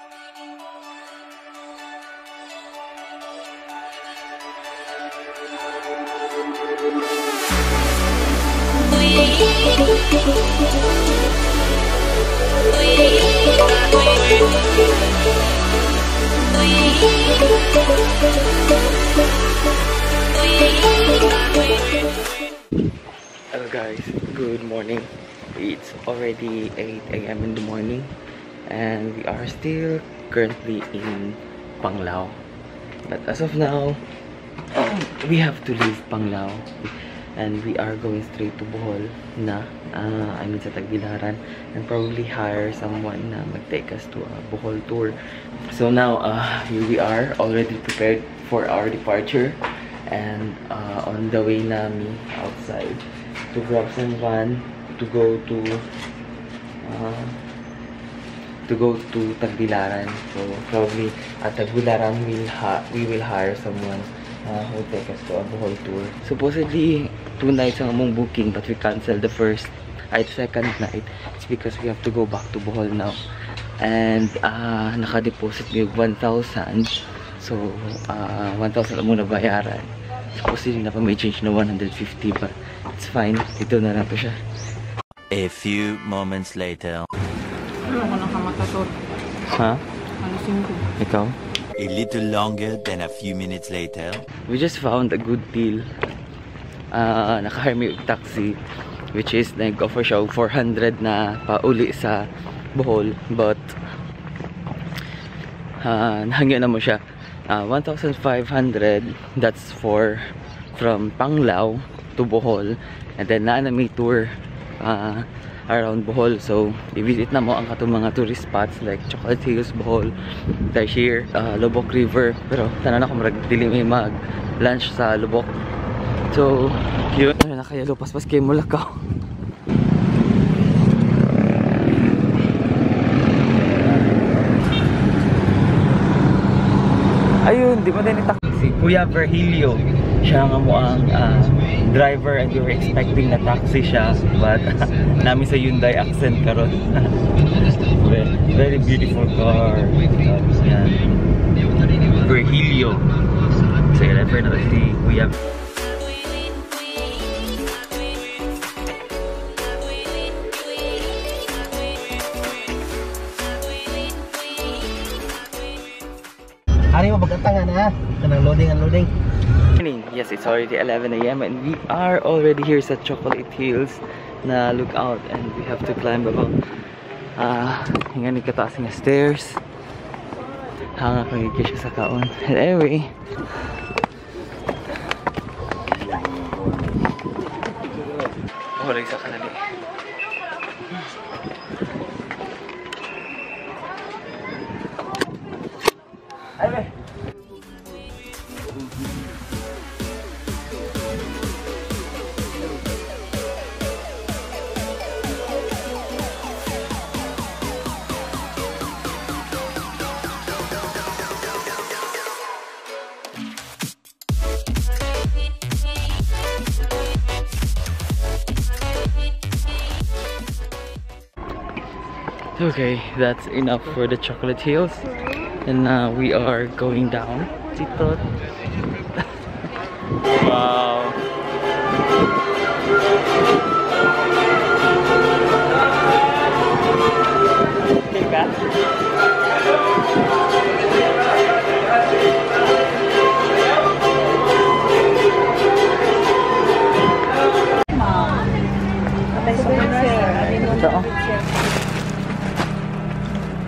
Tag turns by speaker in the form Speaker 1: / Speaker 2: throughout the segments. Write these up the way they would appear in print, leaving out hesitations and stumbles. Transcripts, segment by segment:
Speaker 1: Hello guys, good morning. It's already 8 a.m. in the morning and we are still currently in Panglao. But as of now, we have to leave Panglao and we are going straight to Bohol na, I mean sa Tagbilaran, and probably hire someone na mag-take us to a Bohol tour. So now, here we are, already prepared for our departure and on the way nami outside to grab some van to go to Tagbilaran. So probably at Tagbilaran we will hire someone who will take us to a Bohol tour. Supposedly 2 nights ang among booking, but we canceled the first at second night. It's because we have to go back to Bohol now. And naka-deposit mi 1,000. So 1,000 among nabayaran. Supposedly na pa may change na 150, but it's fine. Dito na lang to siya.
Speaker 2: A few moments later.
Speaker 3: Ano ko nakamatasot?
Speaker 1: Ha?
Speaker 3: Ano 5?
Speaker 1: Ikaw?
Speaker 2: A little longer than a few minutes later.
Speaker 1: We just found a good deal. Naka-hire mi og taxi, which is nag-offer siya og 400 na pauli sa Bohol, but nahangyo na mo siya. 1,500, that's for from Panglao to Bohol, and then naa na may tour around Bohol. So i-visit na mo ang katong mga tourist spots like Chocolate Hills, Bohol, Tarsier, Loboc River. Pero tanan ako murag dili may mag lunch sa Loboc. So yun, ano na kaya paspas kay Mulakaw. Ayun, di ba din taxi? Kuya Virgilio, siya nga mo ang driver, and we were expecting na taxi siya, but nami sa Hyundai Accent karon. Very, very beautiful car. Yan. Virgilio. So driver na si Kuya.
Speaker 4: Ari mo pagkatangan ha. Kanang loading unloading.
Speaker 1: Morning. Yes, it's already 11 a.m. and we are already here sa Chocolate Hills na lookout, and we have to climb about hinga ni kataas nga stairs. Hanga kang siya sa kaon. And anyway, oh, sa kanali. Okay, that's enough for the Chocolate Hills, and now we are going down. Tito. Wow. Okay, back.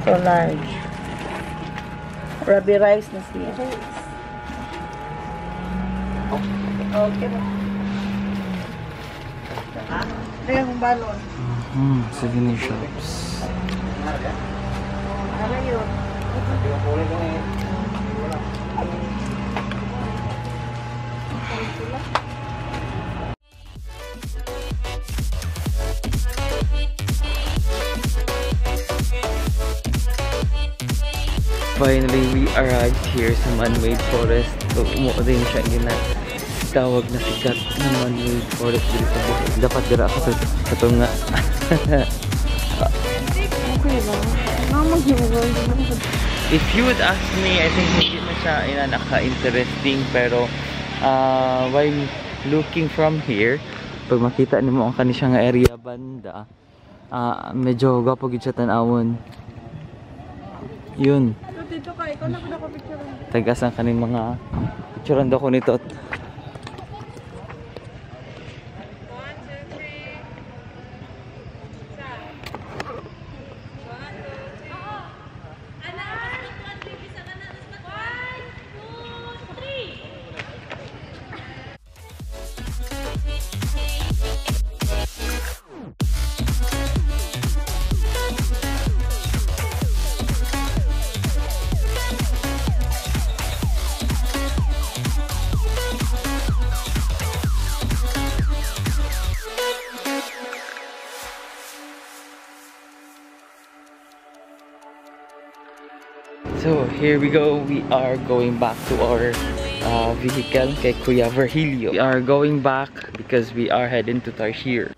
Speaker 5: So large. Rabi rice na siya. Okay. Teka kung balon.
Speaker 1: Souvenir shops.
Speaker 5: Ano yun?
Speaker 1: Finally, we arrived here sa man-made forest. So, umuo din siya yung tawag na sikat na man-made forest dito sa Bohol. Dapat dira ako sa katong nga.
Speaker 3: Okay lang.
Speaker 1: If you would ask me, I think hindi man siya naka-interesting, pero while looking from here, pag makita nimo ang kani siya nga area banda, medyo gwapo gid siya tan-awon. Yun.
Speaker 3: Dito ka, ikaw na ko picture.
Speaker 1: Tagasan kaning mga picturean daw ko nito.
Speaker 3: 1, 2, 3.
Speaker 1: So here we go. We are going back to our vehicle kay Kuya Virgilio. We are going back because we are heading to Tarsier.